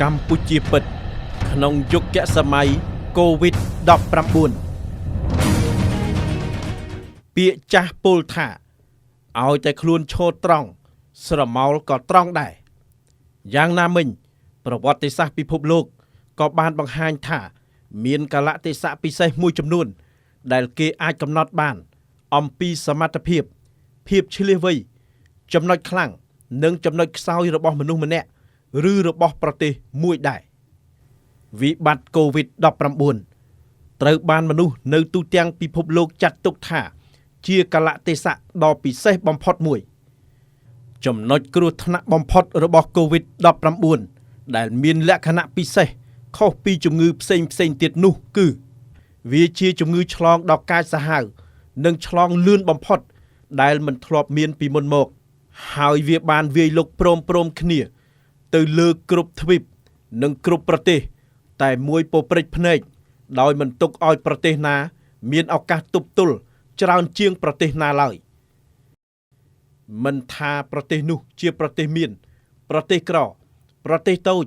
កម្ពុជាពិត ក្នុងយុគសម័យកូវីដ-19ពាក្យចាស់ពោលថាឲ្យតែខ្លួនឈរត្រង់ស្រមោលក៏ត្រង់ដែរយ៉ាងណាមិញ ប្រវត្តិសាស្ត្រពិភពលោកក៏បានបង្ហាញថា មានកាលៈទេសៈពិសេសមួយចំនួន ដែលគេអាចកំណត់បាន អំពីសមត្ថភាព ភាពឈ្លាសវៃចំណុចខ្លាំងនិងចំណុចខ្សោយរបស់មនុស្សម្នាក់ឬរបស់ប្រទេសមួយដែរវិបត្តិកូវីដ-19ត្រូវបានមនុស្សនៅទូទាំងពិភពលោកចាត់ទុកថា ជាកាលៈទេសៈដ៏ពិសេសបំផុតមួយ ចំណុចគ្រោះថ្នាក់បំផុតរបស់កូវីដ-19ដែលមានលក្ខណៈពិសេសខុសពីជំងឺផ្សេងផ្សេងៗទៀតនោះគឺ វាជាជំងឺឆ្លងដ៏កាចសាហាវនិងឆ្លងលឿនបំផុត ដែលមិនធ្លាប់មានពីមុនមក ហើយវាបានវាយលុកព្រមព្រំគ្នា ទៅលើគ្រប់ទ្វីបនិងគ្រប់ប្រទេស តែមួយពព្រិចភ្នែកដោយមិនទុកឲ្យប្រទេសណា មានឱកាសទប់ទល់ច្រើនជាងប្រទេសណាឡើយ មិនថាប្រទេសនោះជាប្រទេសមាន ប្រទេសក្រ ប្រទេសតូច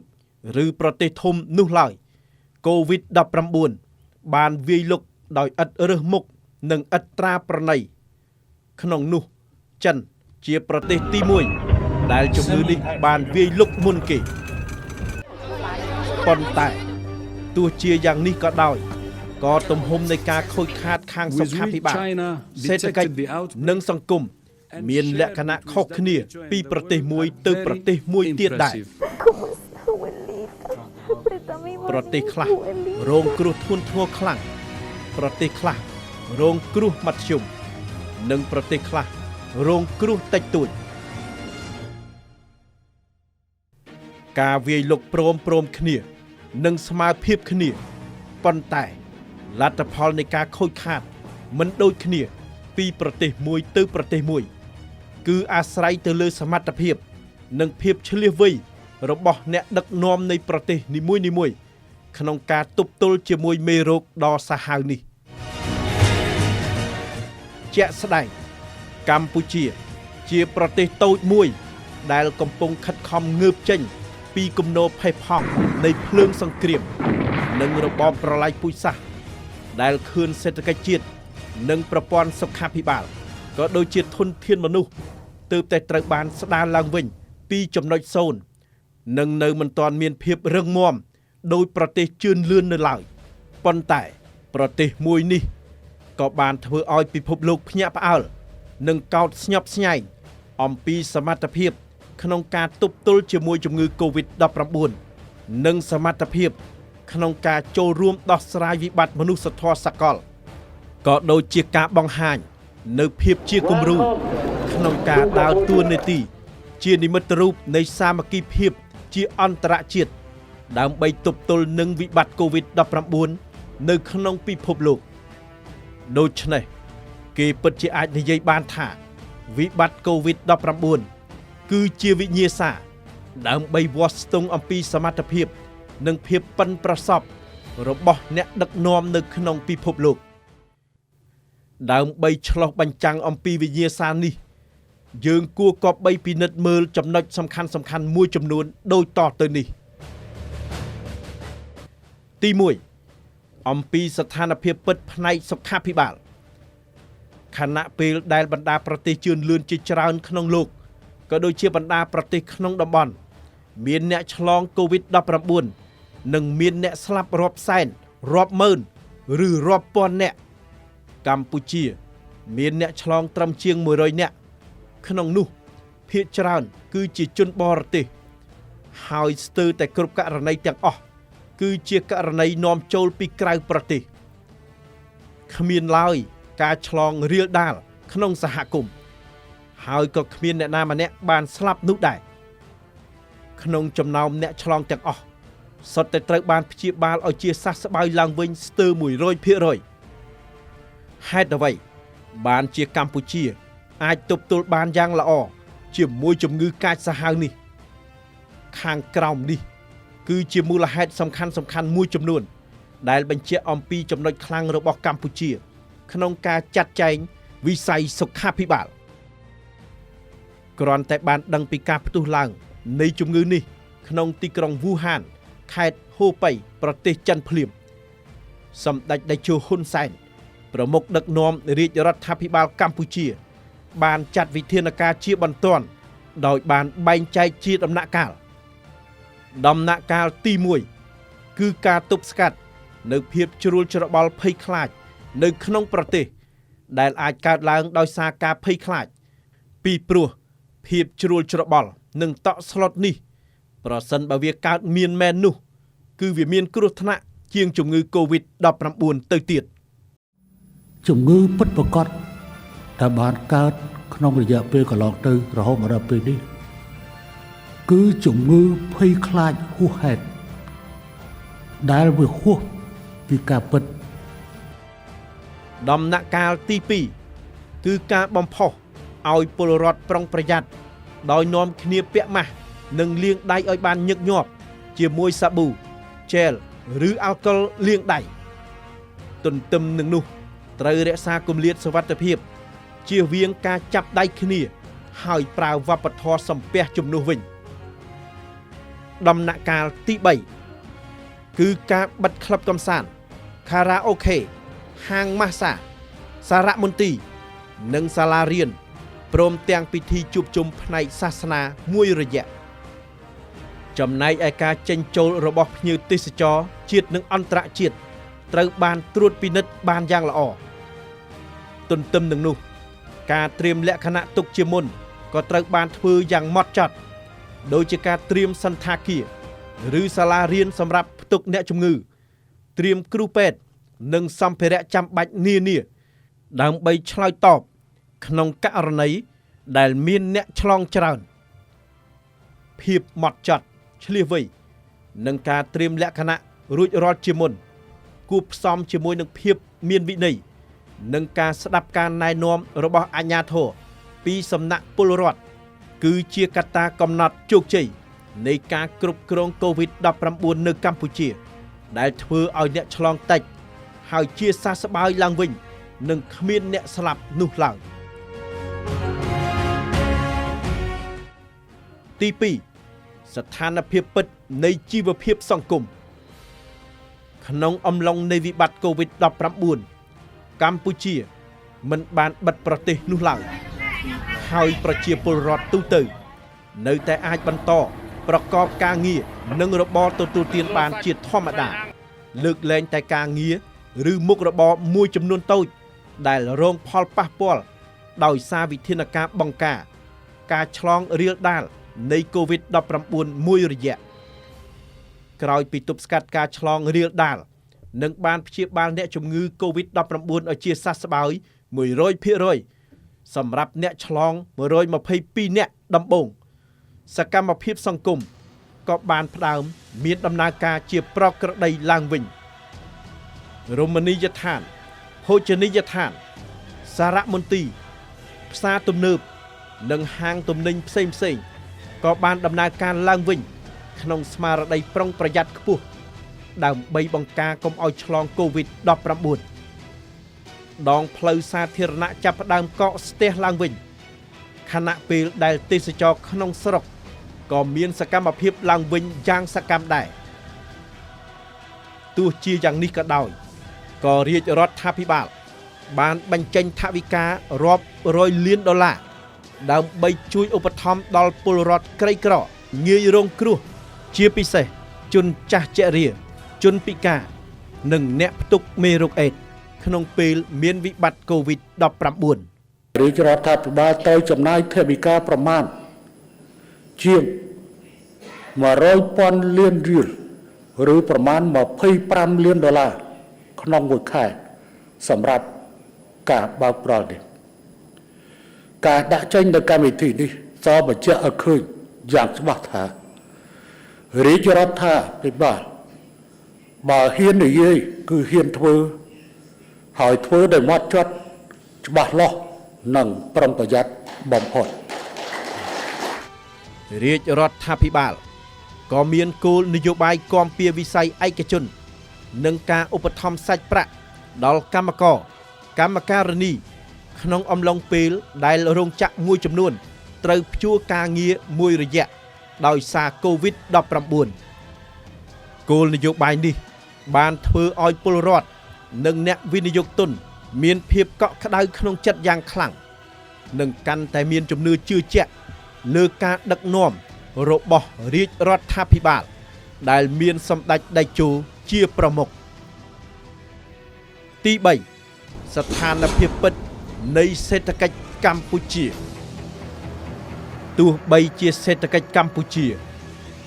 ឬប្រទេសធំនោះឡើយកូវីដ-19បានវាយលុកដោយឥតរើសមុខនិងឥតត្រាប្រណី ក្នុងនោះចិនជាប្រទេសទី1ដែលជំងឺនេះបានវាយលុកមុនគេប៉ុន្តែទោះជាយ៉ាងនេះក៏ដោយក៏ទំហំនៃការខូចខាតខាងសុ With ខាភិ which បាល China សេដ្ឋកិច្ច detected the outbreak និងសង្គមមានលក្ខណៈខុសគ្នា ពីប្រទេសមួយទៅប្រទេសមួយទៀតដែរ impressive. ¿Cómo está, abuelita? Aprieta mi ប្រទេសខ្លះ manito, abuelita. រងគ្រោះធ្ងន់ធ្ងរខ្លាំងប្រទេសខ្លះរងគ្រោះមធ្យមនិងប្រទេសខ្លះរងគ្រោះតិចតួច ការវាយលុកព្រមព្រំគ្នា និងស្មើភាពគ្នាប៉ុន្តែលទ្ធផលនៃការខូចខាត មិនដូចគ្នា ពីប្រទេសមួយទៅប្រទេសមួយ គឺអាស្រ័យទៅលើសមត្ថភាព និងភាពឈ្លាសវៃរបស់អ្នកដឹកនាំនៃប្រទេសនីមួយៗក្នុងការទប់ទល់ជាមួយមេរោគដ៏សាហាវនេះ ជាក់ស្ដែងកម្ពុជា ជាប្រទេសតូចមួយ ដែលកំពុងខិតខំងើបចេញ ពីគំនរផេះផង់នៃភ្លើងសង្គ្រាម និងរបបប្រល័យពូជសាសន៍ដែលខឿនសេដ្ឋកិច្ចជាតិនិងប្រព័ន្ធសុខាភិបាលក៏ដូចជាធនធានមនុស្សទើបតែត្រូវបានស្ដារឡើងវិញ ពីចំណុចសូន្យនិងនៅមិនទាន់មានភាពរឹងមាំដោយប្រទេសជឿនលឿននៅឡើយប៉ុន្តែប្រទេសមួយនេះ ក៏បានធ្វើឲ្យពិភពលោកភ្ញាក់ផ្អើលនិងកោតស្ញប់ស្ញែងអំពីសមត្ថភាព ក្នុងការទប់ទល់ជាមួយជំងឺ Covid-19 និងសមត្ថភាព ក្នុងការចូលរួមដោះស្រាយវិបត្តិមនុស្សធម៌សកលក៏ដូចជាការបង្ហាញ នៅភាពជាគំរូក្នុងការដើរតួនាទី ជានិមិត្តរូបនៃសាមគ្គីភាពជាអន្តរជាតិដើម្បីទប់ទល់នឹងវិបត្តិ Covid-19 នៅក្នុងពិភពលោក ដូច្នេះគេពិតជាអាចនិយាយបានថា វិបត្តិ COVID-19 គឺជាវិញ្ញាសា ដើម្បីវាស់ស្ទង់អំពីសមត្ថភាព និងភាពប៉ិនប្រសប់របស់អ្នកដឹកនាំនៅក្នុងពិភពលោក ដើម្បីឆ្លុះបញ្ចាំងអំពីវិញ្ញាសានេះ យើងគួរគប្បីពិនិត្យមើលចំណុចសំខាន់សំខាន់ៗមួយចំនួនដូចតទៅនេះ ទី1អំពីស្ថានភាពពិតផ្នែកសុខាភិបាលខណៈពេលដែលបណ្ដាប្រទេសជឿនលឿនជាច្រើនក្នុងលោកក៏ដូចជាបណ្ដាប្រទេសក្នុងតំបន់មានអ្នកឆ្លង COVID-19 និងមានអ្នកស្លាប់រាប់សែនរាប់ម៉ឺនឬរាប់ពាន់អ្នកកម្ពុជា មានអ្នកឆ្លងត្រឹមជាង100នាក់ក្នុងនោះភាគច្រើនគឺជាជនបរទេស ហើយស្ទើរតែគ្រប់ករណីទាំងអស់គឺជាករណីនាំចូលពីក្រៅប្រទេសគ្មានឡើយការឆ្លងរាលដាលក្នុងសហគមន៍ហើយក៏គ្មានអ្នកណាម្នាក់បានស្លាប់នោះដែរក្នុងចំណោមអ្នកឆ្លងទាំងអស់សុទ្ធតែត្រូវបានព្យាបាលឲ្យជាសះស្បើយឡើងវិញស្ទើរ100%ហេតុអ្វីបានជាកម្ពុជា អាចទប់ទល់បានយ៉ាងល្អជាមួយជំងឺកាចសាហាវនេះ ខាងក្រោមនេះ គឺជាមូលហេតុសំខាន់សំខាន់មួយចំនួន ដែលបញ្ជាក់អំពីចំណុចខ្លាំងរបស់កម្ពុជា ក្នុងការចាត់ចែងវិស័យសុខាភិបាលគ្រាន់តែបានដឹងពីការផ្ទុះឡើង នៃជំងឺនេះ ក្នុងទីក្រុងវូហាន ខេត្តហូបៃប្រទេសចិនភ្លាមសម្ដេចតេជោហ៊ុនសែនប្រមុខដឹកនាំរាជរដ្ឋាភិបាលកម្ពុជា បានចាត់វិធានការជាបន្ទាន់ដោយបានបែងចែកជាដំណាក់កាលដំណាក់កាលទី1គឺការទប់ស្កាត់នៅភាពជ្រួលច្របល់ភ័យខ្លាចនៅក្នុងប្រទេស ដែលអាចកើតឡើងដោយសារការភ័យខ្លាច ពីព្រោះភាពជ្រួលច្របល់និងតក់ស្លុតនេះ ប្រសិនបើវាកើតមានមែននោះ គឺវាមានគ្រោះថ្នាក់ជាងជំងឺ Covid-19 ទៅទៀត ជំងឺពិតប្រាកដដែលបានកើតក្នុងរយៈពេលកន្លងទៅរហូតមកដល់ពេលនេះគឺជំងឺភ័យខ្លាចហួសហេតុដែលវាហួសពីការពិត ដំណាក់កាលទី2គឺការបំផុសឲ្យពលរដ្ឋប្រុងប្រយ័ត្នដោយនាំគ្នាពាក់ម៉ាស់និងលាងដៃឲ្យបានញឹកញាប់ជាមួយសាប៊ូជែលឬអាល់កុលលាងដៃទន្ទឹមនឹងនោះត្រូវរក្សាគម្លាតសុវត្ថិភាពជៀសវាងការចាប់ដៃគ្នា ហើយប្រើវប្បធម៌សំពះជំនួសវិញដំណាក់កាលទី3គឺការបិទក្លឹបកម្សាន្តខារ៉ាអូខេហាងម៉ាស្សាសារមន្ទីរនិងសាលារៀនព្រមទាំងពិធីជួបជុំផ្នែកសាសនាមួយរយៈចំណែកឯការចេញចូលរបស់ភ្ញៀវទេសចរជាតិនិងអន្តរជាតិត្រូវបានត្រួតពិនិត្យបានយ៉ាងល្អទន្ទឹមនឹងនោះ ការត្រៀមលក្ខណៈទុកជាមុនក៏ត្រូវបានធ្វើយ៉ាងម៉ត់ចត់ដូចជាការត្រៀមសណ្ឋាគារឬសាលារៀនសម្រាប់ផ្ទុកអ្នកជំងឺ ត្រៀមគ្រូពេទ្យនិងសម្ភារៈចាំបាច់នានាដើម្បីឆ្លើយតបក្នុងករណីដែលមានអ្នកឆ្លងច្រើនភាពម៉ត់ចត់ឆ្លៀសវៃនិងការត្រៀមលក្ខណៈរួចរាល់ជាមុនគួបផ្សំជាមួយនឹងភាពមានវិន័យនិងការស្ដាប់ការណែនាំរបស់អាជ្ញាធរពីសំណាក់ពលរដ្ឋគឺជាកត្តាកំណត់ជោគជ័យនៃការគ្រប់គ្រង COVID-19 នៅកម្ពុជា ដែលធ្វើឲ្យអ្នកឆ្លងតិចហើយជាសះស្បើយឡើងវិញនិងគ្មានអ្នកស្លាប់នោះឡើយទី2ស្ថានភាពពិតនៃជីវភាពសង្គមក្នុងអំឡុងនៃវិបត្តិ COVID-19 កម្ពុជាមិនបានបិទប្រទេសនោះឡើយហើយប្រជាពលរដ្ឋទូទៅ នៅតែអាចបន្តប្រកបការងារនិងរបរទទួលទានបានជាធម្មតា លើកលែងតែការងារឬមុខរបរមួយចំនួនតូច ដែលរងផលប៉ះពាល់ដោយសារវិធានការបង្ការការឆ្លងរាលដាលនៃ COVID-19 មួយរយៈក្រោយពីទប់ស្កាត់ការឆ្លងរាលដាលនិងបានព្យាបាលអ្នកជំងឺ COVID-19 ឲ្យជាសះស្បើយ 100% សម្រាប់អ្នកឆ្លង122អ្នកដំបូងសកម្មភាពសង្គមក៏បានផ្ដើមមានដំណើរការជាប្រក្រតីឡើងវិញរមណីយដ្ឋានភោជនីយដ្ឋានសារមន្ទីរផ្សារទំនើបនិងហាងទំនិញផ្សេងៗក៏បានដំណើរការឡើងវិញ ក្នុងស្មារតីប្រុងប្រយ័ត្នខ្ពស់ដើម្បីបង្ការកុំឲ្យឆ្លង COVID-19 ដងផ្លូវសាធារណៈចាប់ផ្ដើមកកស្ទះឡើងវិញខណៈពេលដែលទេសចរក្នុងស្រុកក៏មានសកម្មភាពឡើងវិញយ៉ាងសកម្មដែរទោះជាយ៉ាងនេះក៏ដោយក៏រាជរដ្ឋាភិបាល បានបញ្ចេញថវិការាប់រយលានដុល្លារដើម្បីជួយឧបត្ថម្ភដល់ពលរដ្ឋក្រីក្រងាយរងគ្រោះជាពិសេសជនចាស់ជរាជនពិការនិងអ្នកផ្ទុកមេរោគអេដស៍ក្នុងពេលមានវិបត្តិ COVID-19 រាជរដ្ឋាភិបាលត្រូវចំណាយថវិកាប្រមាណជាង100,000លានរៀលឬប្រមាណ25លានដុល្លារក្នុងមួយខែសម្រាប់ការបើកផ្ដល់នេះការដាក់ចេញនៅកម្មវិធីនេះសបញ្ជាក់ឲ្យឃើញយ៉ាងច្បាស់ថារាជរដ្ឋាភិបាលបើហ៊ាននិយាយគឺហ៊ានធ្វើហើយធ្វើដោយម៉ត់ចត់ច្បាស់លាស់និងប្រុងប្រយ័ត្នបំផុត រាជរដ្ឋាភិបាលក៏មានគោលនយោបាយគាំពារវិស័យឯកជន និងការឧបត្ថម្ភសាច់ប្រាក់ដល់កម្មករកម្មការិនីក្នុងអំឡុងពេលដែលរោងចក្រមួយចំនួន ត្រូវព្យួរការងារមួយរយៈដោយសារ COVID-19 គោលនយោបាយនេះ បានធ្វើឲ្យពលរដ្ឋនិងអ្នកវិនិយោគទុន មានភាពកក់ក្ដៅក្នុងចិត្តយ៉ាងខ្លាំងនិងកាន់តែមានជំនឿជឿជាក់លើការដឹកនាំរបស់រាជរដ្ឋាភិបាល ដែលមានសម្ដេចតេជោជាប្រមុខទី3ស្ថានភាពពិតនៃសេដ្ឋកិច្ចកម្ពុជា ទោះបីជាសេដ្ឋកិច្ចកម្ពុជា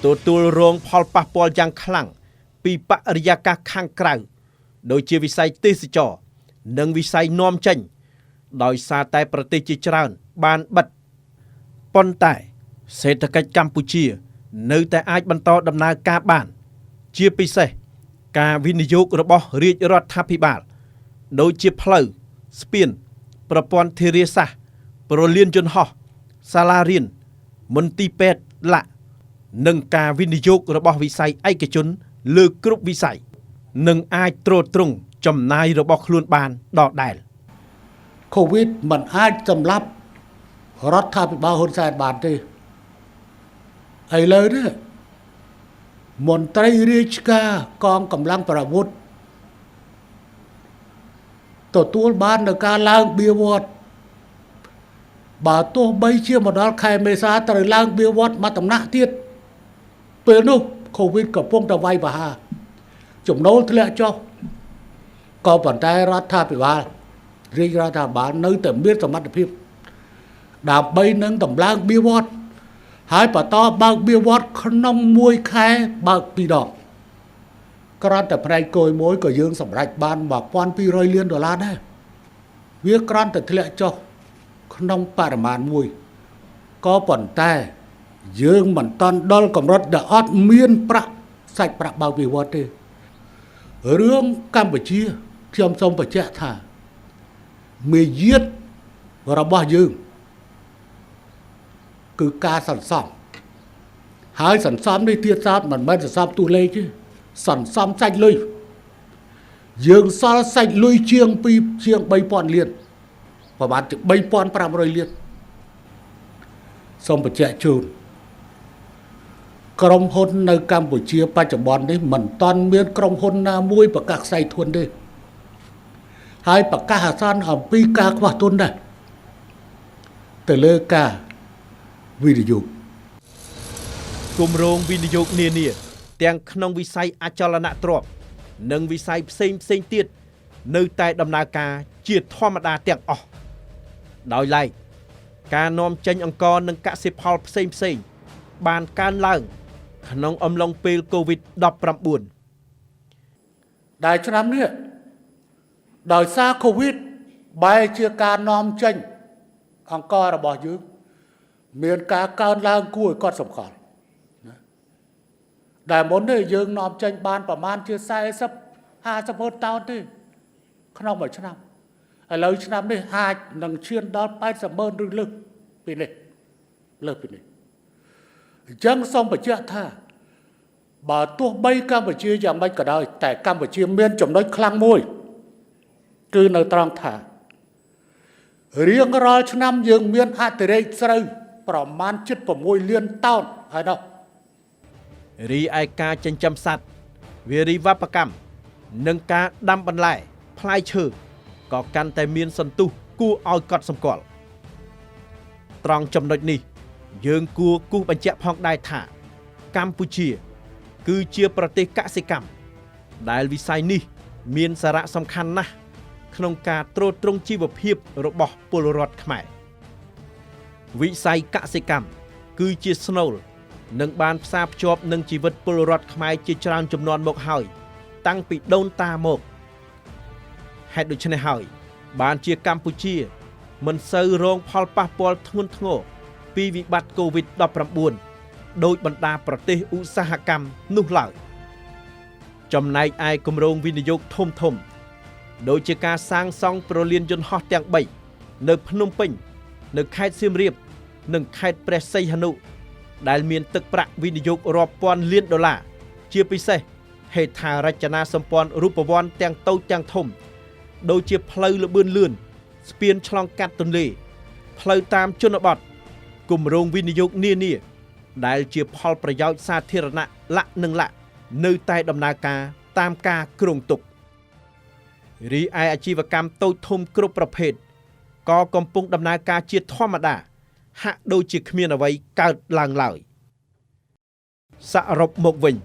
ទទួលរងផលប៉ះពាល់យ៉ាងខ្លាំងពីបរិយាកាសខាងក្រៅ ដូចជាវិស័យទេសចរណ៍និងវិស័យនាំចេញ ដោយសារតែប្រទេសជាច្រើនបានបិទប៉ុន្តែសេដ្ឋកិច្ចកម្ពុជា នៅតែអាចបន្តដំណើរការបាន ជាពិសេសការវិនិយោគរបស់រាជរដ្ឋាភិបាល ដូចជាផ្លូវស្ពាន ប្រព័ន្ធធារាសាស្ត្រប្រលានយន្តហោះសាលារៀនមន្ទីរពេទ្យឡាក់និងការវិនិយោគរបស់វិស័យឯកជន លើគ្រប់វិស័យនិងអាចទ្រទ្រង់ចំណាយរបស់ខ្លួនបានដដែល កូវីដមិនអាចសម្លាប់រដ្ឋាភិបាលហ៊ុនសែនបានទេឥឡូវនេះមន្ត្រីរាជការកងកម្លាំងប្រវត្តិទទួលបាននៅការឡើងបៀវត្សបើទោះបីជាមកដល់ខែមេសាត្រូវឡើងបៀវត្សមកតំណាក់ទៀតពេលនោះកូវីដកំពុងតែវាយប្រហារចំណូលធ្លាក់ចុះក៏ប៉ុន្តែរដ្ឋាភិបាលរាជរដ្ឋាភិបាលនៅតែមានសមត្ថភាពដើម្បីនឹងតម្លើងបៀវត្សហើយបន្តបើកបៀវត្សក្នុងមួយខែបើកពីរដងគ្រាន់តែផ្នែកគយមួយក៏យើងសម្រេចបាន1200លានដុល្លារដែរវាគ្រាន់តែធ្លាក់ចុះក្នុងបរិមាណមួយក៏ប៉ុន្តែយើងមិនតាន់ដល់កម្រិតដែលអត់មានប្រាក់សាច់ប្រាក់បើកបៀវត្សទេរឿងកម្ពុជាខ្ញុំសូមបញ្ជាក់ថាមាយាទរបស់យើងគឺការសន្សំហើយសន្សំនេះទៀតសោតមិនមែនសន្សំតួលេខទេសន្សំសាច់លុយយើងសល់សាច់លុយជាង2ជាង3000លានប្រហែលជា3500លានសូមបញ្ជាក់ជូនក្រុមហ៊ុននៅកម្ពុជាបច្ចុប្បន្ននេះមិនទាន់មានក្រុមហ៊ុនណាមួយប្រកាសខ្សែធនទេហើយប្រកាសអាសន្នអំពីការខ្វះទុនដែរទៅលើការវិនិយោគ គម្រោងវិនិយោគនានាទាំងក្នុងវិស័យអចលនទ្រព្យនិងវិស័យផ្សេងផ្សេងទៀតនៅតែដំណើរការជាធម្មតាទាំងអស់ដោយឡែកការនាំចេញអង្ករនិងកសិផលផ្សេងផ្សេងបានកើនឡើង ក្នុងអំឡុងពេល COVID-19 ដែលឆ្នាំនេះដោយសារកូវីដបែរជាការនាំចេញអង្កររបស់យើងមានការកើនឡើងគួរឲ្យកត់សម្គាល់ណាដែលមុននេះយើងនាំចេញបានប្រមាណជា40 50ម៉ឺនតោនទេក្នុងមួយឆ្នាំឥឡូវឆ្នាំនេះអាចនឹងឈានដល់80ម៉ឺនឬលើសពីនេះលើសពីនេះអញ្ចឹងសូមបញ្ជាក់ថាបើទោះបីកម្ពុជាយ៉ាងម៉េចក៏ដោយតែកម្ពុជាមានចំណុចខ្លាំងមួយគឺនៅត្រង់ថារៀងរាល់ឆ្នាំយើងមានអតិរេកស្រូវប្រមាណជិត6លានតោនហើយនោះ រីឯការចិញ្ចឹមសត្វវារីវប្បកម្មនិងការដាំបន្លែផ្លែឈើក៏កាន់តែមានសន្ទុះគួរឲ្យកត់សម្គាល់ត្រង់ចំណុចនេះ យើងគួរគូសបញ្ជាក់ផងដែរថា កម្ពុជា គឺជាប្រទេសកសិកម្មដែលវិស័យនេះ មានសារៈសំខាន់ណាស់ក្នុងការទ្រទ្រង់ជីវភាពរបស់ពលរដ្ឋខ្មែរវិស័យកសិកម្មគឺជាស្នូល និងបានផ្សារភ្ជាប់នឹងជីវិតពលរដ្ឋខ្មែរជាច្រើនជំនាន់មកហើយ តាំងពីដូនតាមកហេតុដូច្នេះហើយ បានជាកម្ពុជា មិនសូវរងផលប៉ះពាល់ធ្ងន់ធ្ងរពីវិបត្តិ COVID-19 ដោយបណ្ដាប្រទេសឧស្សាហកម្មនោះឡើយចំណែកឯគម្រោងវិនិយោគធំធំៗដូចជាការសាងសង់ប្រលានយន្តហោះទាំង3នៅភ្នំពេញ នៅខេត្តសៀមរាប និងខេត្តព្រះសីហនុដែលមានទឹកប្រាក់វិនិយោគរាប់ពាន់លានដុល្លារជាពិសេសហេដ្ឋារចនាសម្ព័ន្ធរូបវន្តទាំងតូចទាំងធំ ដូចជាផ្លូវល្បឿនលឿនស្ពានឆ្លងកាត់ទន្លេផ្លូវតាមជនបទគម្រោងវិនិយោគនានាដែលជាផលប្រយោជន៍សាធារណៈលក្ខនិងលក្ខ នៅតែដំណើរការតាមការគ្រោងទុករីឯអាជីវកម្មតូចធំគ្រប់ប្រភេទក៏កំពុងដំណើរការជាធម្មតាហាក់ដូចជាគ្មានអ្វីកើតឡើងឡើយសរុបមកវិញ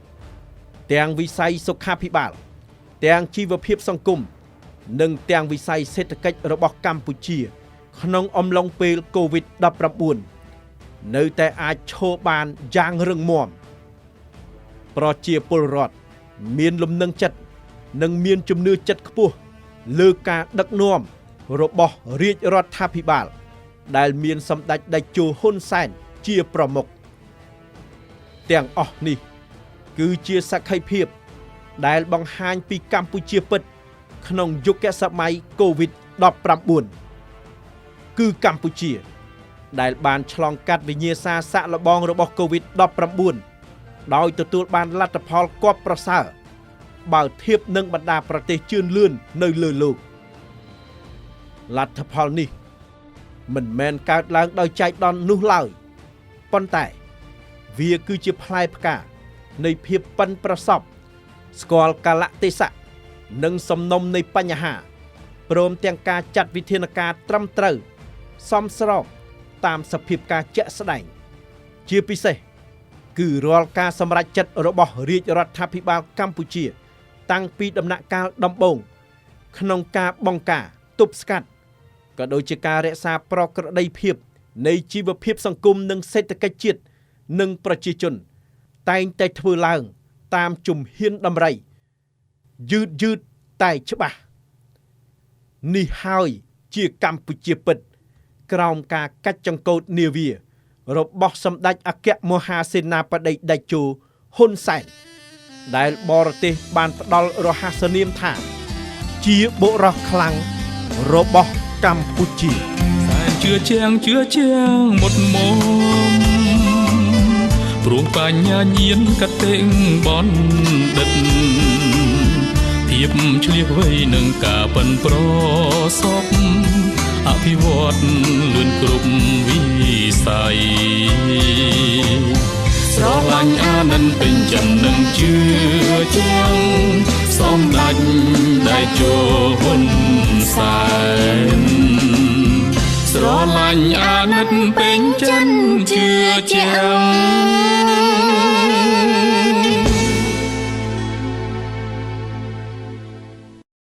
ទាំងវិស័យសុខាភិបាលទាំងជីវភាពសង្គមនិងទាំងវិស័យសេដ្ឋកិច្ចរបស់កម្ពុជាក្នុងអំឡុងពេល COVID-19 នៅតែអាចឈរបានយ៉ាងរឹងមាំប្រជាពលរដ្ឋមានលំនឹងចិត្តនិងមានជំនឿចិត្តខ្ពស់លើការដឹកនាំរបស់រាជរដ្ឋាភិបាលដែលមានសម្ដេចតេជោហ៊ុនសែនជាប្រមុខទាំងអស់នេះគឺជាសក្ខីភាពដែលបង្ហាញពីកម្ពុជាពិតក្នុងយុគសម័យ COVID-19 គឺកម្ពុជាដែលបានឆ្លងកាត់វិញ្ញាសាសាកល្បងរបស់ COVID-19 ដោយទទួលបានលទ្ធផលគាប់ប្រសើរបើធៀបនឹងបណ្ដាប្រទេសជឿនលឿននៅលើលោកលទ្ធផលនេះមិនមែនកើតឡើងដោយចៃដន្យនោះឡើយប៉ុន្តែវាគឺជាផ្លែផ្កានៃភាពប៉ិនប្រសប់ស្គាល់កាលៈទេសៈនិងសំណុំនៃបញ្ហាព្រមទាំងការចាត់វិធានការត្រឹមត្រូវសមស្របតាមសភាពការជាក់ស្ដែងជាពិសេសគឺរាល់ការសម្រេចចិត្តរបស់រាជរដ្ឋាភិបាលកម្ពុជាតាំងពីដំណាក់កាលដំបូងក្នុងការបង្ការទប់ស្កាត់ក៏ដូចជាការរក្សាប្រក្រតីភាពនៃជីវភាពសង្គមនិងសេដ្ឋកិច្ចជាតិនិងប្រជាជនតែងតែធ្វើឡើងតាមជំហានដំរីយឺតយឺតតែច្បាស់នេះហើយជាកម្ពុជាពិតក្រោមការកាច់ចង្កូតនាវារបស់សម្ដេចអគ្គមហាសេនាបតីតេជោហ៊ុនសែនដែលបរទេសបានផ្ដល់រហស្សនាមថាជាបុរសខ្លាំងរបស់កម្ពុជាសែនជឿជាងជឿជាងមុតមុំព្រោះបញ្ញាញាណកតិបណ្ឌិតភាពឆ្លៀសវៃនឹងការប៉ិនប្រសពអភិវឌ្ឍលឿនគ្រប់វិស័យស្រឡាញ់អាណិនពេញចិត្តនឹងជឿជាងសម្ដេចតេជោហ៊ុនសែនស្រឡាញ់អាណិតពេញចិត្តជឿជាង